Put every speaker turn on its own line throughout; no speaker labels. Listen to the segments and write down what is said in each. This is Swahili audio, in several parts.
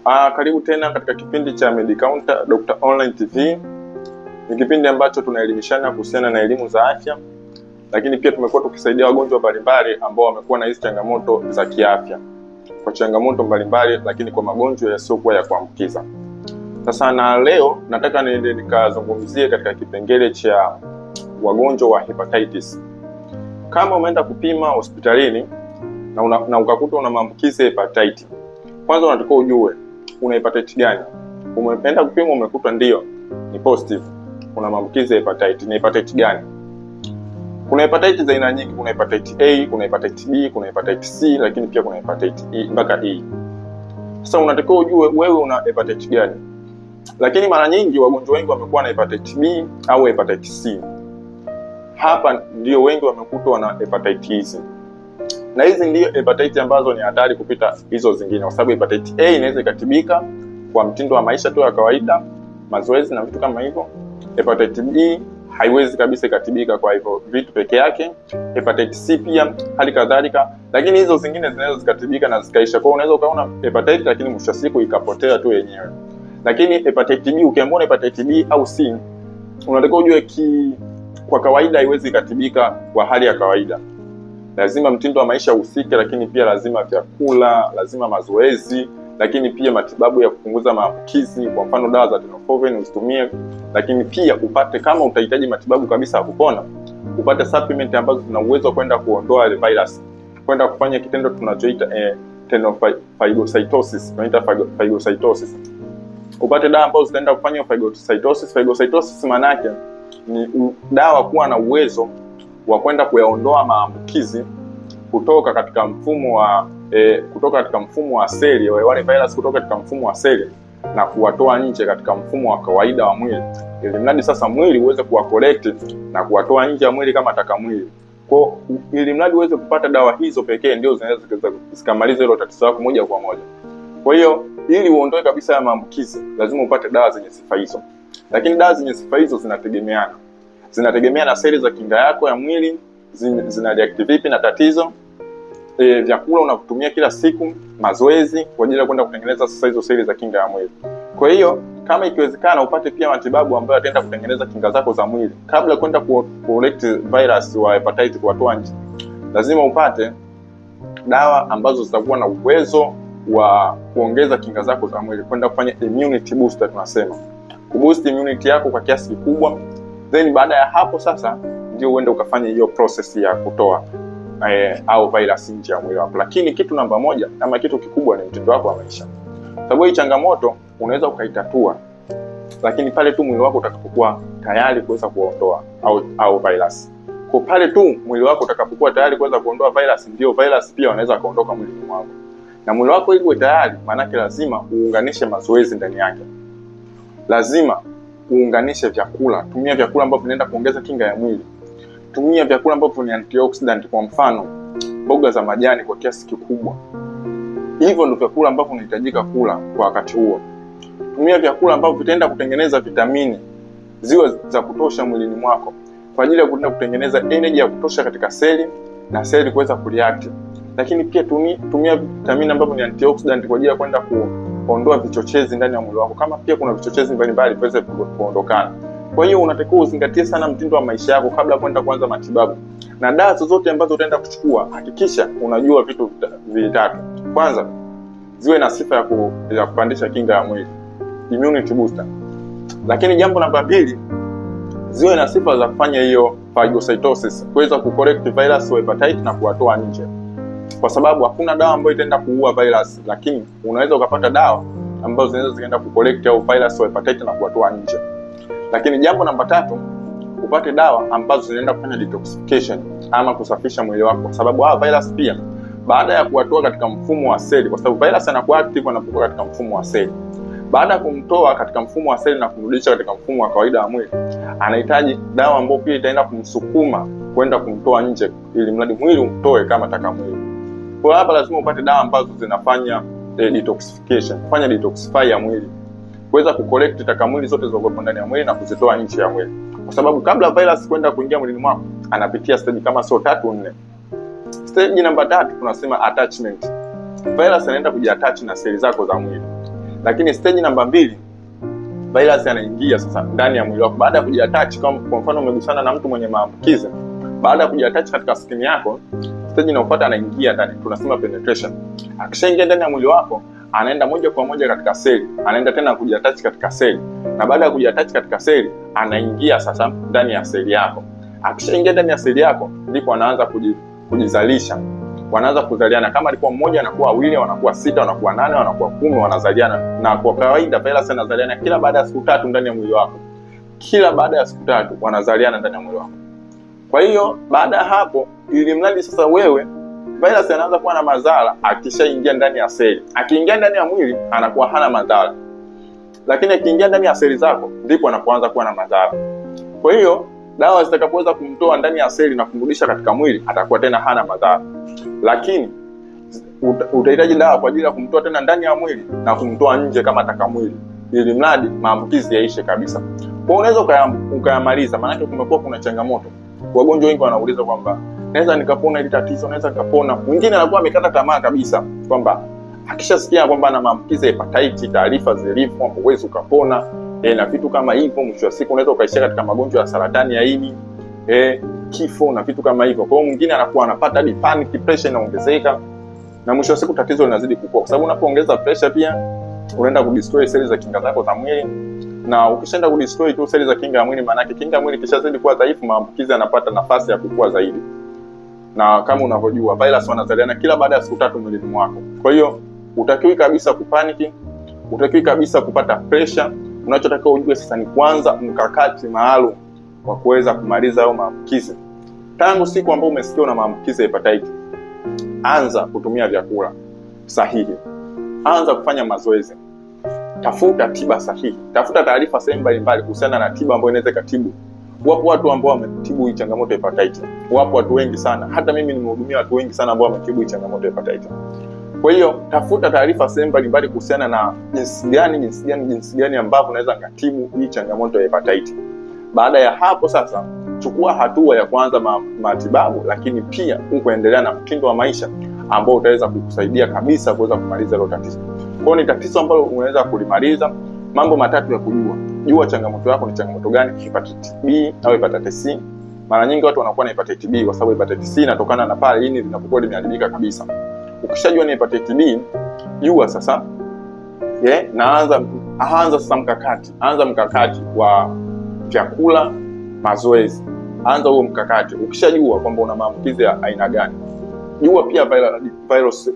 Karibu tena katika kipindi cha Medicounter Dr. Online TV. Ni kipindi ambacho tunaelimishana kuhusiana na elimu za afya, lakini pia tumekuwa tukisaidia wagonjwa mbalimbali ambao wamekuwa na hizi changamoto za kiafya, kwa changamoto mbalimbali, lakini kwa magonjwa yasiyokuwa ya kuambukiza. Sasa na leo nataka niende nikazungumzie katika kipengele cha wagonjwa wa hepatitis. Kama umeenda kupima hospitalini na ukakuta una maambukizi ya hepatitis, kwanza unatakiwa ujue una hepatitis gani. Umeenda kupima umekuta ndio ni positive, una maambukizi ya hepatitis. Ni hepatitis gani? Kuna hepatitis za aina nyingi, kuna hepatitis A, kuna hepatitis B, kuna hepatitis C, lakini pia kuna hepatitis E mpaka E. Sasa unatakiwa ujue wewe una hepatitis gani. Lakini mara nyingi wagonjwa wengi wamekuwa na hepatitis B au hepatitis C. Hapa ndio wengi wamekutwa na hepatitis hizi. Na hizi ndio hepatitis ambazo ni hatari kupita hizo zingine, kwa sababu hepatitis A inaweza ikatibika kwa mtindo wa maisha tu ya kawaida, mazoezi na vitu kama hivyo. Hepatitis B haiwezi kabisa ikatibika kwa hivyo vitu peke yake. Hepatitis C pia hali kadhalika, lakini hizo zingine zinaweza zikatibika na zikaisha. Kwa hiyo unaweza ukaona hepatitis lakini mwisho wa siku ikapotea tu yenyewe. Lakini hepatitis B, ukiambiwa hepatitis B au C, unatakiwa ujue kwa kawaida haiwezi ikatibika kwa hali ya kawaida. Lazima mtindo wa maisha uhusike, lakini pia lazima vyakula, lazima mazoezi, lakini pia matibabu ya kupunguza maambukizi, kwa mfano dawa za tenofovir uzitumie, lakini pia upate, kama utahitaji matibabu kabisa ya kupona, upate supplement ambazo zina uwezo kwenda kuondoa ile virus, kwenda kufanya kitendo tunachoita tenophagocytosis, tunaita phagocytosis. Upate dawa ambazo zitaenda kufanya phagocytosis. Phagocytosis maana yake ni dawa kuwa na uwezo wa kwenda kuyaondoa maambukizi kutoka katika mfumo wa kutoka katika mfumo wa seli, wale virus kutoka katika mfumo wa seli na kuwatoa nje katika mfumo wa kawaida wa mwili, ili mradi sasa mwili uweze kuwa collect na kuwatoa nje ya mwili kama taka mwili. Kwa ili mradi uweze kupata dawa hizo pekee ndio zinaweza zikamaliza hilo tatizo lako moja kwa moja. Kwa hiyo ili uondoe kabisa ya maambukizi lazima upate dawa zenye sifa hizo. Lakini dawa zenye sifa hizo zinategemeana. Zinategemea na seli za kinga yako ya mwili zina react vipi na tatizo, vyakula unavyotumia kila siku, mazoezi kwa ajili ya kwenda kutengeneza sasa hizo seli za kinga ya mwili. Kwa hiyo kama ikiwezekana upate pia matibabu ambayo yataenda kutengeneza kinga zako za mwili kabla kwenda ku collect virus wa hepatitis kuwatoa nje. Lazima upate dawa ambazo zitakuwa na uwezo wa kuongeza kinga zako za mwili, kwenda kufanya immunity booster, tunasema kuboost immunity yako kwa kiasi kikubwa. Then baada ya hapo sasa ndio uende ukafanya hiyo process ya kutoa au virus nje ya mwili wako. Lakini kitu namba moja ama kitu kikubwa ni mtindo wako wa maisha. Sababu hii changamoto unaweza ukaitatua, lakini pale tu mwili wako utakapokuwa tayari kuweza kuondoa au virus. Kwa pale tu mwili wako utakapokuwa tayari kuweza kuondoa virus, ndio virus pia wanaweza kuondoka mwilini mwako. Na mwili wako ili uwe tayari, maana yake lazima uunganishe mazoezi ndani yake. Lazima uunganishe vyakula. Tumia vyakula ambavyo vinaenda kuongeza kinga ya mwili. Tumia vyakula ambavyo ni antioxidant, kwa mfano mboga za majani kwa kiasi kikubwa. Hivyo ndio vyakula ambavyo unahitajika kula kwa wakati huo. Tumia vyakula ambavyo vitaenda kutengeneza vitamini ziwe za kutosha mwilini mwako kwa ajili ya kwenda kutengeneza energy ya kutosha katika seli na seli kuweza kureact. Lakini pia tumia vitamini ambavyo ni antioxidant kwa ajili ya kwenda kuondoa vichochezi ndani ya mwili wako, kama pia kuna vichochezi mbalimbali viweze kuondokana. Kwa hiyo unatakiwa uzingatie sana mtindo wa maisha yako kabla kwenda kuanza matibabu. Na dawa zozote ambazo utaenda kuchukua, hakikisha unajua vitu vitatu. Kwanza, ziwe na sifa ya kupandisha kinga ya mwili, immunity booster. Lakini jambo namba 2, ziwe na sifa za kufanya hiyo phagocytosis, kuweza kucorrect virus wa hepatitis na kuwatoa nje. Kwa sababu hakuna dawa ambayo itaenda kuua virus, lakini unaweza ukapata dawa ambazo zinaweza zikaenda kucollect au virus wa hepatitis na kuwatoa nje. Lakini jambo namba 3, upate dawa ambazo zinaenda kufanya detoxification ama kusafisha mwili wako, kwa sababu hawa virus pia baada ya kuwatoa katika mfumo wa seli, kwa sababu virus anakuwa active anapokuwa katika mfumo wa seli. Baada ya kumtoa katika mfumo wa seli na kumrudisha katika mfumo wa kawaida wa mwili, anahitaji dawa ambayo pia itaenda kumsukuma kwenda kumtoa nje, ili mradi mwili umtoe kama taka mwili. Kwa hapa lazima upate dawa ambazo zinafanya detoxification, kufanya detoxify ya mwili, kuweza kucollect taka mwili zote zilizokuwa ndani ya mwili na kuzitoa nje ya mwili. Kwa sababu kabla virus kwenda kuingia mwilini mwako, anapitia stage kama sio 3 4. Stage namba 3 tunasema attachment. Virus anaenda kujiattach na seli zako za mwili. Lakini stage namba 2, virus anaingia sasa ndani ya mwili wako baada ya kujiattach. Kwa mfano umegusana na mtu mwenye maambukizi, baada ya kujiattach katika skin yako, stage inayofuata anaingia ndani, tunasema penetration. Akishaingia ndani ya mwili wako, anaenda moja kwa moja katika seli, anaenda tena kujiattach katika seli, na baada ya kujiattach katika seli, anaingia sasa ndani ya seli yako. Akishaingia ndani ya seli yako, ndipo anaanza kujizalisha. Wanaanza kuzaliana. Kama alikuwa mmoja anakuwa wawili, wanakuwa 6, wanakuwa 8, wanakuwa 10, wanazaliana. Na kwa kawaida virus anazaliana kila baada ya siku 3 ndani ya mwili wako. Kila baada ya siku 3 wanazaliana ndani ya mwili wako. Kwa hiyo baada ya hapo, ili mradi sasa wewe virus anaanza kuwa na madhara akishaingia ndani ya seli. Akiingia ndani ya mwili anakuwa hana madhara, lakini akiingia ndani ya seli zako ndipo anapoanza kuwa na madhara. Kwa hiyo dawa zitakapoweza kumtoa ndani ya seli na kumrudisha katika mwili, atakuwa tena hana madhara. Lakini utahitaji dawa kwa ajili ya kumtoa tena ndani ya mwili na kumtoa nje kama taka mwili, ili mradi maambukizi yaishe kabisa. Kwa unaweza ukayamaliza. Maana yake kumekuwa kuna changamoto. Wagonjwa wengi wanauliza kwamba naweza nikapona hili tatizo, naweza nikapona. Mwingine anakuwa amekata tamaa kabisa kwamba akishasikia kwamba ana maambukizi ya hepatitis, taarifa zilipo kwamba huwezi ukapona na vitu kama hivyo, mwisho wa siku unaweza ukaishia katika magonjwa ya saratani ya ini, kifo na vitu kama hivyo. Kwa hiyo mwingine anakuwa anapata hadi panic, pressure inaongezeka, na mwisho wa siku tatizo linazidi kukua, kwa sababu unapoongeza pressure pia unaenda kudestroy seli za kinga zako za mwili, na ukishaenda kudestroy tu seli za kinga ya mwili, maana yake kinga ya mwili kishazidi kuwa dhaifu, maambukizi yanapata nafasi ya kukua zaidi. Na kama unavyojua virus wanazaliana kila baada ya siku 3 mwilini mwako. Kwa hiyo utakiwi kabisa kupaniki, utakiwi kabisa kupata pressure. Unachotakiwa ujue sasa ni kwanza mkakati maalum wa kuweza kumaliza hayo maambukizi. Tangu siku ambayo umesikia una maambukizi ya hepatitis, anza kutumia vyakula sahihi, anza kufanya mazoezi, tafuta tiba sahihi, tafuta taarifa sehemu mbalimbali kuhusiana na tiba ambayo inaweza kutibu. Wapo watu ambao wametibu hii changamoto ya hepatitis, wapo watu wengi sana, hata mimi nimehudumia watu wengi sana ambao wametibu hii changamoto ya hepatitis. Kwa hiyo tafuta taarifa sehemu mbalimbali kuhusiana na jinsi gani ambavyo unaweza kutibu hii changamoto ya hepatitis. Baada ya hapo sasa, chukua hatua ya kuanza matibabu, lakini pia kuendelea na mtindo wa maisha ambao utaweza kukusaidia kabisa kuweza kumaliza hilo tatizo. Kwa hiyo ni tatizo ambalo unaweza kulimaliza. Mambo matatu ya kujua. Jua changamoto yako ni changamoto gani, hepatitis B au hepatitis C. Mara nyingi watu wanakuwa na hepatitis B kwa sababu hepatitis C inatokana na pale ini linapokuwa limeharibika kabisa. Ukishajua ni hepatitis B, jua sasa na anza sasa mkakati. Anza mkakati wa vyakula, mazoezi. Anza huo mkakati. Ukishajua kwamba una maambukizi ya aina gani, jua pia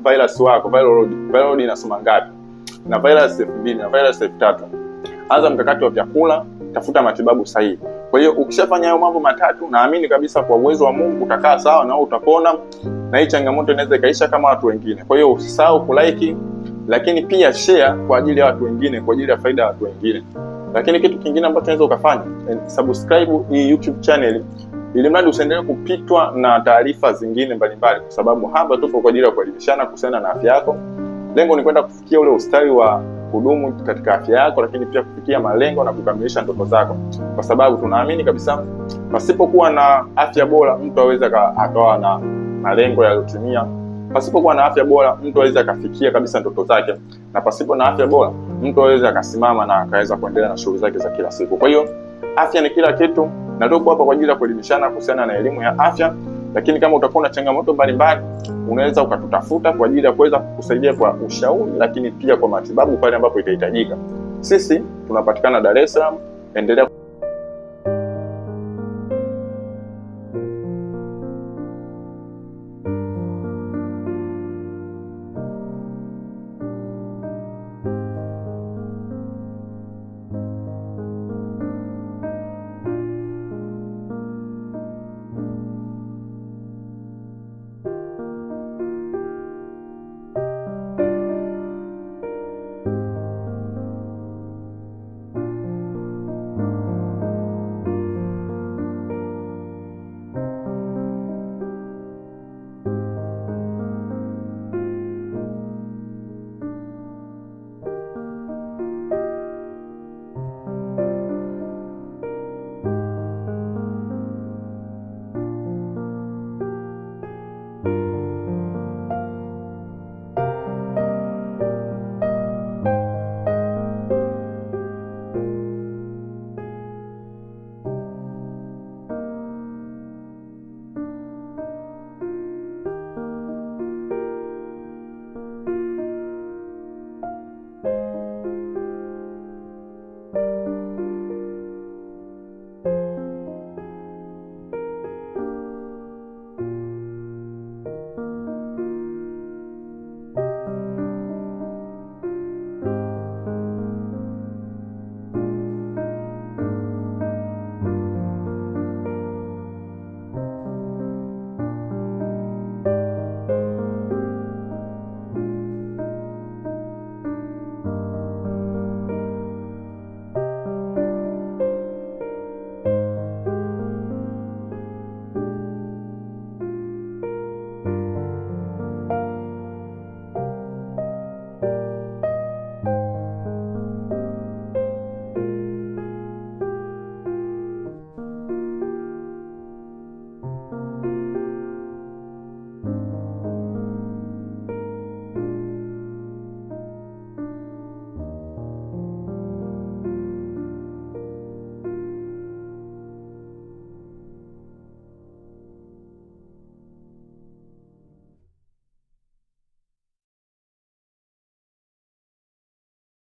virus wako, viral load inasoma ngapi, na virus 2000 na virus 3000. Anza mkakati wa vyakula, tafuta matibabu sahihi. Kwa hiyo ukishafanya hayo mambo matatu, naamini kabisa kwa uwezo wa Mungu utakaa sawa na utapona, na hii changamoto inaweza ikaisha kama watu wengine. Kwa hiyo usisahau kulike, lakini pia share kwa ajili ya watu wengine, kwa ajili ya faida ya watu wengine. Lakini kitu kingine ambacho unaweza ukafanya, subscribe hii YouTube channel ili mradi usiendelee kupitwa na taarifa zingine mbalimbali, kwa sababu hapa tupo kwa ajili ya kuelimishana kuhusiana na afya yako. Lengo ni kwenda kufikia ule ustawi wa kudumu katika afya yako, lakini pia kufikia malengo na kukamilisha ndoto zako, kwa sababu tunaamini kabisa pasipokuwa na afya bora mtu hawezi akawa na malengo yaliyotimia. Pasipokuwa na afya bora mtu hawezi akafikia kabisa ndoto zake, na pasipo na afya bora mtu hawezi akasimama na akaweza kuendelea na shughuli zake za kila siku. Kwa hiyo afya ni kila kitu, na tuko hapa kwa ajili ya kuelimishana kuhusiana na elimu ya afya. Lakini kama utakuwa na changamoto mbalimbali, unaweza ukatutafuta kwa ajili ya kuweza kukusaidia kwa ushauri, lakini pia kwa matibabu pale ambapo itahitajika. Sisi tunapatikana Dar es Salaam. Endelea.